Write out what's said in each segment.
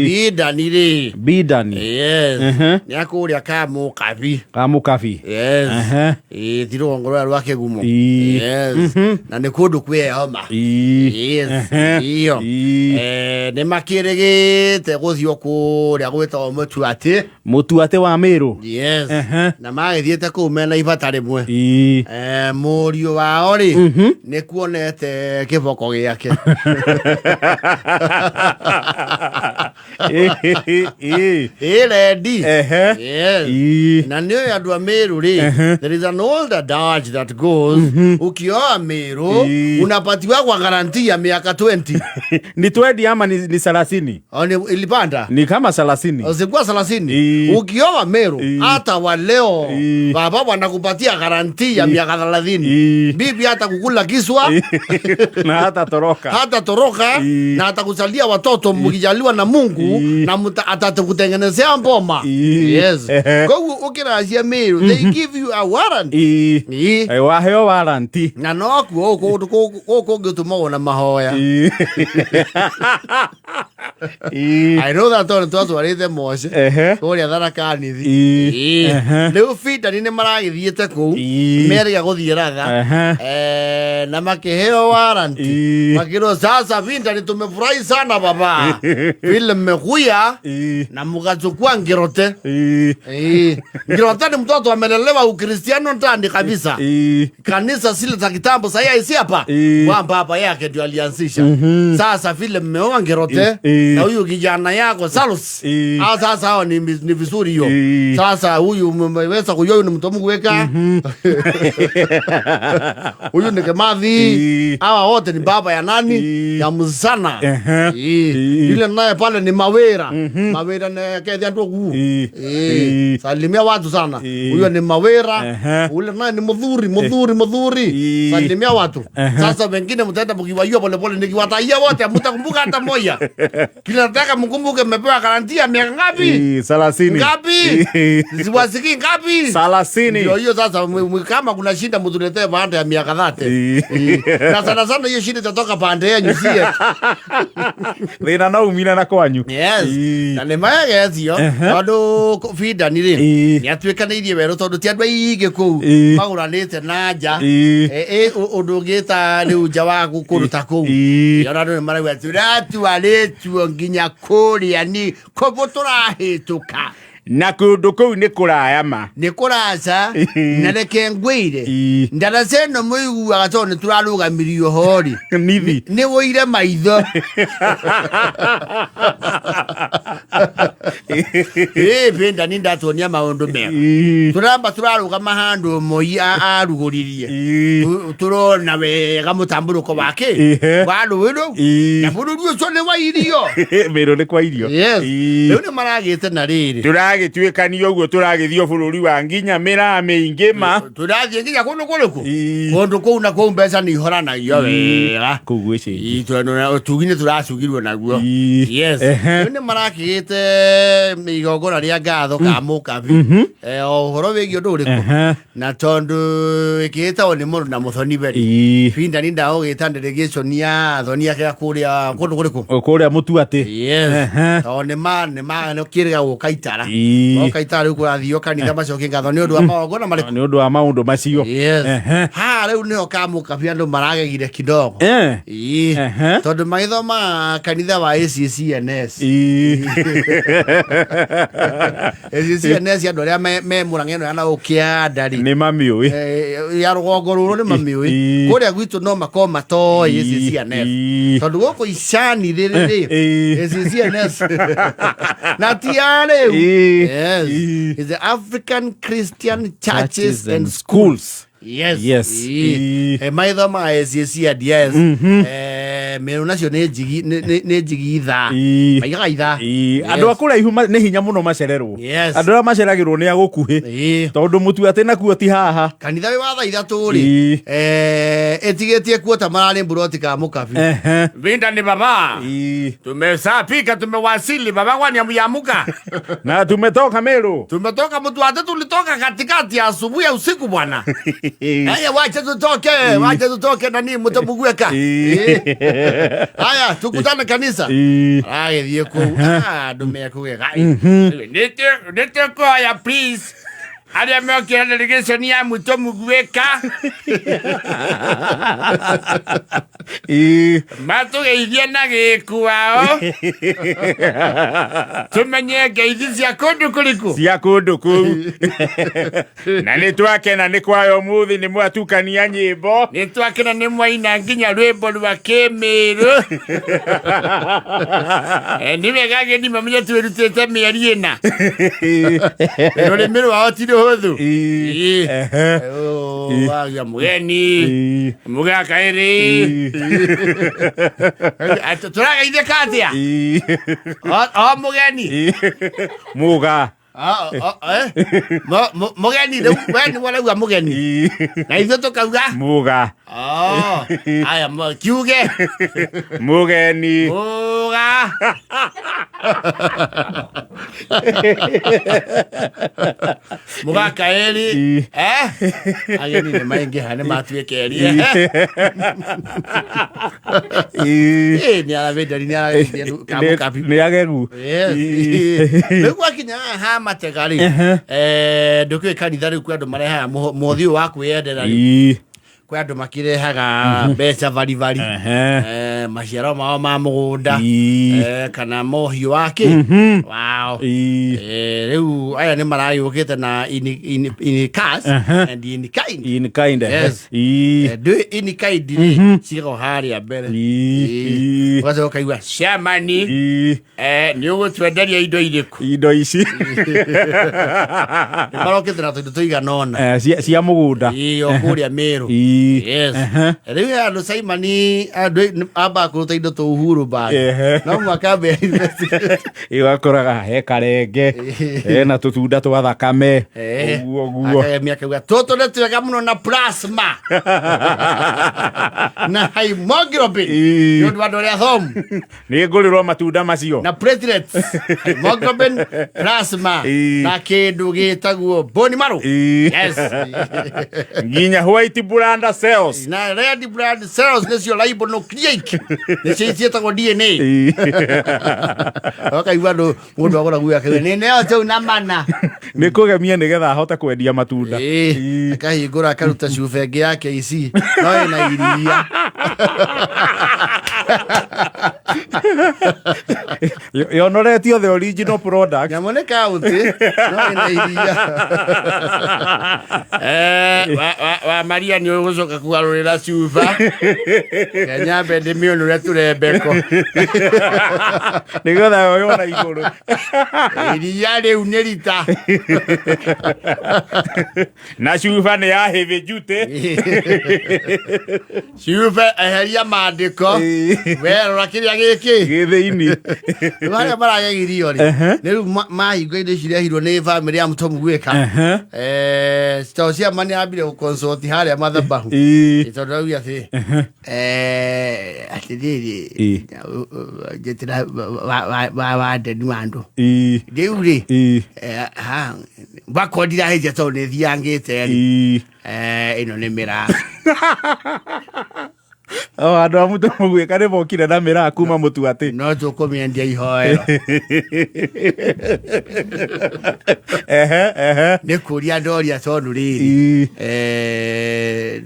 Bidani rĩ. Bidani. Yes. Ehe. Nĩ akũrĩa Kamũkabi. Kamũkabi. Yes. Ehe. Ĩĩ, ti rũgongo rũrĩa rwa Kĩgumo. Ĩĩ. Yes. Na nĩ kũndũ kwĩ homa. Ĩĩ. Yes. Ehe. Iyo. Ĩĩ. Eh, nĩ makĩrĩgĩte gũthiĩ kũrĩa gwĩtagwo Mũtuatĩ. Mũtuatĩ wa Mĩrũ. Yes. Ehe. Na magĩthiĩte kũu mena ibata rĩmwe. Ĩĩ. Eh, mũriũ wao rĩ nĩ kuonete kĩboko gĩake. Ĩĩ. Ĩ rendi. Ehe. Yes. Ĩĩ. Na nĩ ũyũ andũ a Meru rĩ, there is an old adage that goes, ukioa Meru Ĩĩ. unapatiwa kwa guarantee ya miaka 20. Ni 20 ama ni 30? Oh, ni ilipanda Ni kama 30. Zikuwa 30. Ĩĩ. Ukioa Meru Ĩĩ. hata wa leo Ĩĩ. baba wanakupatia guarantee ya miaka 30. Ĩĩ. Bibi hata kukula kiswa Na hata toroka. hata toroka Ĩĩ. na atakuzalia watoto mkijaliwa na Mungu Ĩĩ. na atakutengenezea mboma. Ĩĩ. Yes. Ehe. Koguo ukiracia Meru they give you a warrant. Ĩĩ. Ĩĩ. Eh, waheo warranty. Na nokuo gũkũ gũkũ kũngĩ tũmagwo na mahoya. Ĩĩ. Ĩĩ. I know that tondũ twatwarĩte Moce Ehe. kũrĩa Tharaka Nithi. Ĩĩ. Ĩĩ. Ehe. Rĩu Bidani nĩ maragĩthiĩte kũu Ĩĩ. merĩga gũthiĩ Ratha. Ehe. Eh, na makĩheo warrant. Ĩĩ. Makĩrwo sasa Bidani tumefurahi sana baba vile mmekuya Ĩĩ. na mukachukua Ngirote. Ĩĩ. Ĩĩ. Ngirote ni mtoto amelelewa Ukristiano ndani kabisa. Ĩĩ. Kanisa zile za kitambo sasa hii hapa Ĩĩ. kwa baba yake ndio alianzisha. Sasa vile mmeoa Ngirote Ĩĩ. na huyu kijana yako Salus. Ĩĩ. Ah, sasa hao ni vizuri hiyo. Ĩĩ. Sasa huyu mmeweza kujua huyu ni mtu mkuweka. Huyu ni Kemathi. Ĩĩ. Hawa wote ni baba ya nani? Ĩĩ. Ya msana. Ehe. Ĩĩ. Ĩĩ. Yule naye pale ni Mawira. Mawira ni kethia ndugu. Ĩĩ. Ĩĩ. Ĩĩ. Salimia watu sana. Ĩĩ. Huyo ni Mawira. Ehe. Ule naye ni Muthuri, Muthuri, Muthuri. Ĩĩ. Salimia watu. Ehe. Sasa wengine mtaenda mkiwajua polepole nikiwataia wote mtakumbuka hata moja. Kila nataka mkumbuke mmepewa garantia ya miaka ngapi? Ĩĩ, 30. Ngapi? Ĩĩ. Siwasikii ngapi? 30. Ndio hiyo sasa, kama kuna shida mtuletee baada ya miaka 30. Ĩĩ. Na sana sana hiyo shida itatoka pande yenyu si yetu. Thĩna no umire na kwanyu. Yes. Ĩĩ. Na nĩ magecio tondũ Bidani rĩ Ĩĩ. nĩ atuĩkanĩirie werũ tondũ ti andũ aingĩ kũu Ĩĩ. magũranĩte na nja. Ĩĩ. Ũndũ ũngĩ ta rĩu nja wa kũndũ ta kũu. Ĩĩ. Ona andũ nĩ marauga tũratwarĩtwo nginya kũrĩa ni kũbũ tũrahĩtũka. Na kũndũ kũu nĩ kũraya ma. Nĩ kũraca Ĩĩ. na reke ngwĩre Ĩĩ. ndaraca ĩno mũiguaga tondũ nĩ tũrarũgamirio ho rĩ Nithi. nĩ wũire maitho. Ĩĩ Bidani ndatuonia maũndũ mega. Ĩĩ. Tũramba tũrarũgama handũ Moi arugũririe. Ĩĩ. Tũrona wega mũtambũrũko wake Ĩhĩ. wa rũĩ rũu Ĩĩ. na bũrũri ũcio nĩ wa irio. Mĩrũ nĩ kwa irio. Yes. Ĩĩ. Rĩu nĩ maragĩte na rĩrĩ Tũragĩtuĩkanio ũguo tũragĩthiĩ bũrũri wa nginya mĩraa mĩingĩ ma. Tũrathiĩ nginya kũndũ kũrĩkũ? Ĩĩ. Kũndũ kũu na kũu mbeca nĩ ihoranagio wega. Kũu gwĩcĩnjia. Ĩĩ, tondũ na ũtugi nĩ tũracugirwo naguo. Ĩĩ. Yes. Ehe. Rĩu nĩ marakĩgĩte igongona rĩa ngatho ka Mũkabi. Eh, o ũhoro wĩgiĩ ũndũ ũrĩkũ? Ehe. Na tondũ ĩkĩĩtagwo nĩ mũndũ na mũthoni mbere. Ĩĩ. Bindani ndagũgĩta delegation ya athoni ake a kũrĩa kũndũ kũrĩkũ? Kũrĩa Mũtuatĩ. Yes. Ehe. Tondũ nĩ ma nĩ kĩrĩga gũka itara. Ĩĩ. Goka itara rĩu kũrathio kanitha macokie ngatho nĩ ũndũ wa magongona marĩkũ? Nĩ ũndũ wa maũndũ macio. Yes. Ehe. Ha rĩu nĩho Kamũkabi andũ maragegire kidogo. Eh. Ĩĩ. Ehe. Tondũ magĩthomaga kanitha wa ACCNS. Ĩĩ. ACCNS andũ arĩa me Mũrang'a ĩno ya na ũkĩanda rĩ. Nĩ mamiũĩ. Eh, ya rũgongo rũrũ nĩ mamiũĩ. Ĩĩ. Kũrĩa gwitũ no makorwo matoĩ ACCNS. Ĩĩ. Tondũ gũkũ icani rĩrĩ rĩ Ĩĩ. ACCNS na ti ya rĩu. Ĩĩ. Yes. Ĩĩ. It's the African Christian Churches Churches and and schools. Yes. Yes. Ĩĩ. Ĩĩ. Eh, maithomaga ACCNS. Eh, mĩrũ nacio nĩ njigi nĩ njigi ithaa. Ĩĩ. Maigaga ithaa. Ĩĩ. Yes. Andũ a kũraihu nĩ hinya mũno macererwo. Yes. Andũ arĩa maceragĩrwo nĩ a gũkuhĩ. Ĩĩ. Tondũ Mũtuatĩ nakuo ti haha. Kanitha wĩ wa thaa 3 rĩ Ĩĩ. eh, ĩtigĩtie kuota mararĩ mburoti ka Mũkabi. Ehe. Vinda ni baba. Ĩĩ. Tumeshafika, tumewasili baba, kwani hamujaamka? Na tumetoka Meru. Tumetoka Mũtuatĩ, tulitoka katikati ya asubuhi ya usiku bwana. Haya, wacha tutoke, wacha tutoke nani mtamugweka. Ĩĩ. Haya, tukutane kanisa. Ii. Agĩthiĩ kũu. Ah, andũ mekũgega. Nĩ tũkũhoya please arĩa mokire delegation ya mũto mũguĩka Ii. matũgeithie na gĩku wao tũmenye ngeithi cia kũndũ kũrĩkũ. Cia kũndũ kũu. Na nĩ twakena nĩ kwaya ũmũthĩ nĩ mwatukania nyĩmbo. Nĩ twakena nĩ mwaina nginya rwĩmbo rwa kĩmĩrũ. Nĩ wega ageni mamenye twĩrutĩte mĩeri 4. Rũrĩmĩ rwao ti rũhũthũ. Ii. Ii. Ehe. Oh, wagĩa mũgeni Ii. mũgaka ĩrĩ tũrageithĩka atĩa? Ii. O mũgeni. Ii. Muga. Ah, ah, eh? Mũgeni rĩu we nĩ warauga mũgeni Ii. na ithuĩ tũkauga Muga. Oh, aya kiuge Mũgeni. Muga. Mũgaka eri. Ii. Eh? Ageni nĩ maingĩha nĩ matuĩka eri. Ii. Eh, nĩ aravĩndari nĩ aravĩndia kamũkabi. Nĩ agegu. Yes. Rĩu gwakinya haha ha matega rĩ, ndũkĩũĩ kanitha rĩu kwĩ andũ marehaga mũhothi ũyũ wa kwĩyendera rĩ, Ii. kwĩ andũ makĩrehaga mbeca baribari, maciaro mao ma mũgũnda, Ii. kana mohiũ wa kĩ wao. Ii. Rĩu aya nĩ maragĩũkĩte na in cash and in kind. In kind. Yes. Ii. Ndũĩ in kind rĩ ciĩkagwo harĩa mbere. Ii. Ii. Ũgacoka ũkaigua ciamani Ii. Nĩ ũgũtwenderia indo irĩkũ? Indo ici. Nĩ marokĩte na tũindo tũigana ũna. Cia mũgũnda. Ĩĩ, o kũrĩa Mĩrũ. Ii. Yes. Rĩu he andũ Simon andũ ambaga kũruta indo tũ Uhuru bag. No mũhaka ambe investigate. Ĩgakoraga he karenge hena tũtunda twa thakame ũguo ũguo. Akagemia akauga tũtũ nĩ twega mũno na plasma na hemoglobin Ii. nĩ ũndũ wa andũ arĩa athomu. Nĩ ngũrĩrwo matunda macio. Na platelets, hemoglobin, plasma Ii. na kĩndũ gĩtagwo bone marrow. Ii. Yes. Nginya white blood cells. Na red blood cells nĩcio ribonucleic nĩcio ciĩtagwo DNA. Ii. Ũkaigua andũ mũndũ agũra guo akauga nĩ neo tũu na mana. Nĩ kũgemia nĩgetha ahote kwendia matunda. Ĩĩ, Ii. akahingũra akaruta cuba ĩngĩ ya KC no ĩna iria. Yonoretio the original product. Nyamũ nĩ kaũntĩ no ĩna iria. Wa Maria nĩ ũgũcoka kũgarũrĩra cuba kenya mbe ndĩmĩũnũre tũrembeko. Nĩgetha yoywo na igũrũ. Iria rĩu nĩ rita. Na cuba nĩ ya heavy duty. Cuba eheria mandĩko werora kĩrĩa gĩkĩ Gĩ thĩinĩ. Rĩu arĩa maragegirio rĩ nĩ rĩu mahingo indo ici irehirwo nĩ bamĩrĩ ya mũtomu gwĩka. Tondũ ciama nĩ ambire gũconsult harĩa mathabahu. Ii. Tondũ auga atĩ atĩrĩrĩ Ii. njĩtĩra wa ndeni wa andũ Ii. rĩu rĩ Ii. Ha, wakwa ndirahĩtia tondũ nĩ thiangĩte rĩ. Ii. Ĩno nĩ mĩraa. O andũ a mũtu mũguĩka nĩ mokire na mĩraa kuma mũtu atĩ. No tũkũmĩendia ihoero. Ehe, ehe. Nĩ kũria ndoria tondũ rĩrĩ Ii.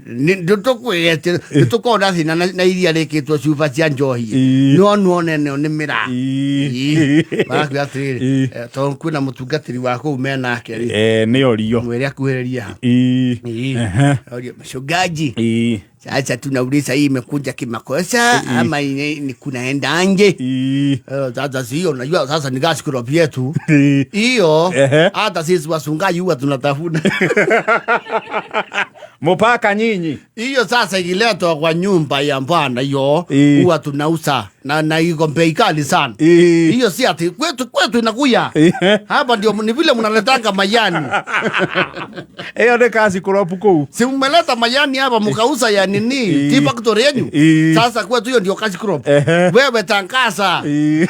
Nĩ tũkorwo na thĩna na iria rĩkĩtwo cuba cia njohi Ii. no nuone ĩno nĩ mĩraa. Ii. Marakwĩra atĩrĩrĩ Ii. tondũ kwĩna mũtungatĩri wa kũu menake rĩ Nĩ orio. mwĩre akuhĩrĩrie ha. Ii. Ii. Ehe. Orie, mchungaji Ii. sasa tunauliza hii imekuja kimakosa ama ni kunaenda nje? Ii. Sasa sio, unajua sasa ni gas crop yetu Ii. hiyo. Ehe. Hata sisi wasungaji huwa tunatafuna. Mũpaka nyinyi. Hiyo sasa ikiletwa kwa nyumba ya bwana hiyo Ii. huwa tunauza na iko bei kali sana. Ii. Hiyo si ati kwetu inakuya Ii. hapa, ndio ni vile mnaletanga majani. Ĩyo nĩ kasi crop kũu. Si mmeleta majani hapa mkauza ya nini Ii. tea factory yenyu. Ii. Sasa kwetu hiyo ndio cash crop. Ehe. Wewe tangaza. Ii.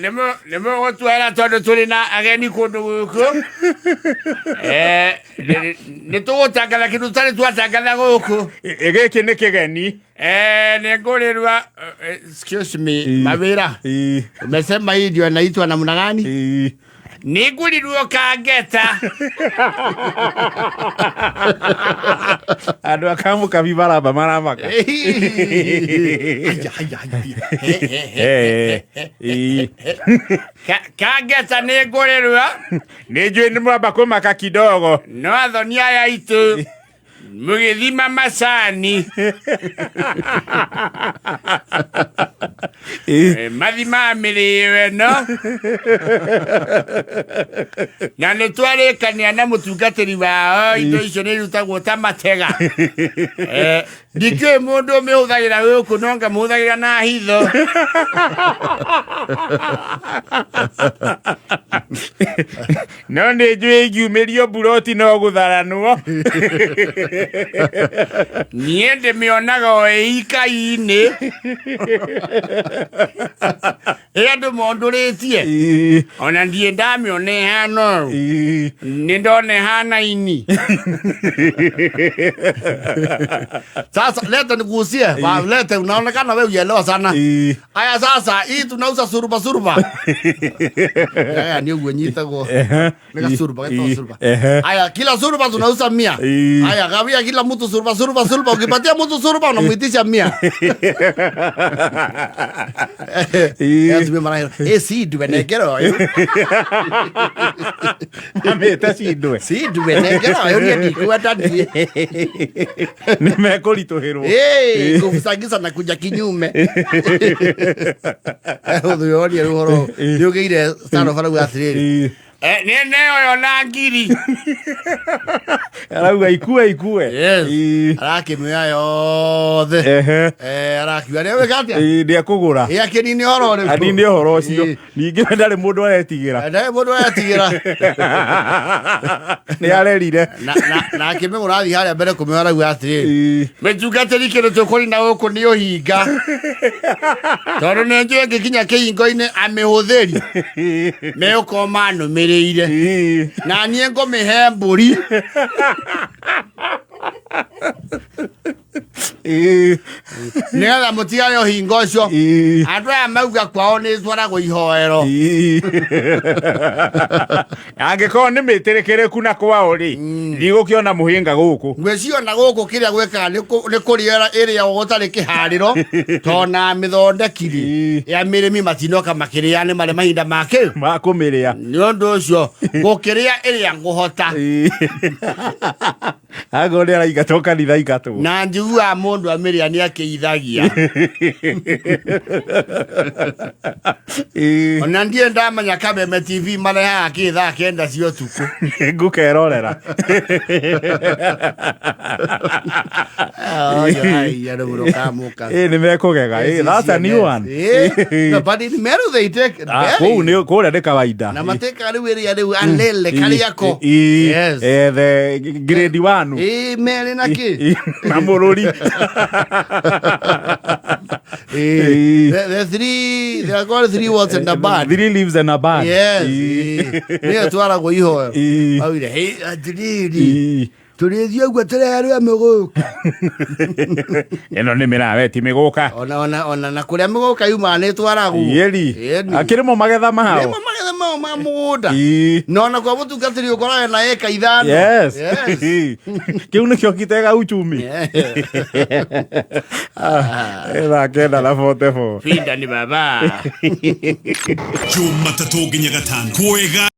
Nĩ mũgũtwara tondũ tũrĩ na ageni kũndũ gũkũ. Nĩ tũgũtangatha kĩndũ tũtarĩ twatangatha gũkũ. Gĩkĩ nĩ kĩgeni. Nĩ ngũrĩrwa, excuse me, mawĩra. Umesema hii ndio inaitwa namna gani? Nĩ ngũrirwo kangeta. Andå akamå kabi maramba maramaka. Haya, haya, haya. Kangeta nĩ ngũrĩrwa. Nä njå nä mwamba kå maka kidogo. No athoni aya aitũ mũgĩthima macani, mathimaga mĩrĩo ĩno, na nĩ twarĩkania na mũtungatĩri wao, indo icio nĩ irutagwo ta matega. Ndikĩũĩ mũndũ ũmĩhũthagĩra gũkũ, no ngamũhũthagĩra na hitho. No nä njå ingiumä mburoti no gå tharanwo. Niĩ ndĩmĩonaga o ĩikainĩ ĩ andũ mondũrĩtie, ona ndiĩ ndamĩona ĩhana ũũ, nĩ ndona ĩhana ini. Sasa leta nikuuzie. Lete, unaonekana wewe uelewa sana. Aya, sasa hii tunauza suruba suruba. Aya, ni uguo nyitagwo. Nika suruba, getagwo suruba. Aya, kila suruba tunauza 100. Aya, gawia kila mtu suruba suruba suruba. Ukipatia mtu suruba unamuitisha 100. Atumia marahĩra, ĩ cindwe nengera ũyũ. Mamä te cindwe. Cindwe nengera ũyũ, niĩ ndikwenda niĩ. Nä mekå ritå hä rwo. Ĩ, nguvu za giza na kuja kinyume. Ũthũyorie rĩu ũhoro nĩ ũgĩire Stano barauga atĩrĩrĩ, nĩ neoyo na ngiri. Arauga ikue ikue. Yes. Arakĩmĩoya yothe. Arakiuga nĩ wĩka atĩa? Nä ekå gå ra. Ĩ, akĩnine ũhoro rĩu. Anine å horo å cio. Ningä we ndarä må ndå aretigä ra. Ndarĩ mũndũ aretigĩra. Nä arerire. Na akĩmĩgũra athiĩ harĩa mbere kũmĩoya arauga atĩrĩrĩ, mĩtungatĩri, kĩndũ tũkũrina gũkũ nĩ ũhinga, tondũ nĩ njũĩ ngĩkinya kĩhingo-inĩ amĩhũthĩri megũkorwo manũmĩrĩire, na niĩ ngũmĩhe mbũri. Nĩgetha mũtigane ũhinga ũcio. Andũ aya mauga kwao nĩ twaragwo ihoero. Angä korwo nä mä tä rä kä rä ku na kwao rä ndigå kä ona må hä nga gå kå. Ngwĩciria ona gũkũ kĩrĩa gwĩkaga nĩ kũrĩa ĩrĩa gũtarĩ kĩharĩro, tona mĩthondekiri ya mĩrĩmi matinoka makĩrĩa nĩ marĩ mahinda makĩ makå mä rä a. Nĩ ũndũ ũcio gũkĩrĩa ĩrĩa ngũhota. Angorwo nä araingatwo kanitha ingatwo. Na njiguaga mũndũ amĩrĩa nĩ akĩithagia. Ona ndiĩ ndamenya Kameme TV marehaga kĩ thaa 9 cia ũtukũ. Ngũkerorera. Kamuka. Ĩ, nĩ mekũgega. Ĩ, that's a new one. No, but in Meru they take Ah, kũu nĩ kũrĩa nĩ kawaida. Na mateka rĩu ĩrĩa rĩu alele kariako. Yes. The grade one. Ĩ, merĩ na kĩ. Na mũrũri. The three, they are called three words and a bird. Three leaves and a bird. Yes. Nĩyo twaragwo ihoyo. Augire, hey, atĩrĩrĩ, tũrĩthiĩ ũguo tũrerwo mĩgũka. Ĩno nĩ mĩrawe ti mĩgũka. Ona na kũrĩa mĩgũka yumaga nĩ twaragwo. Yeri. Ĩni. Akĩrĩ mo magetha mao. Nĩmo magetha mao ma mũgũnda. Na ona kwa mũtungatĩri ũkoraga na ĩka 5. Yes. Yes. Kĩu nĩkĩo kitega uchumi. Thaa 9 na 44. Pinda ni baba. Jumatatũ nginya Gatano kwega.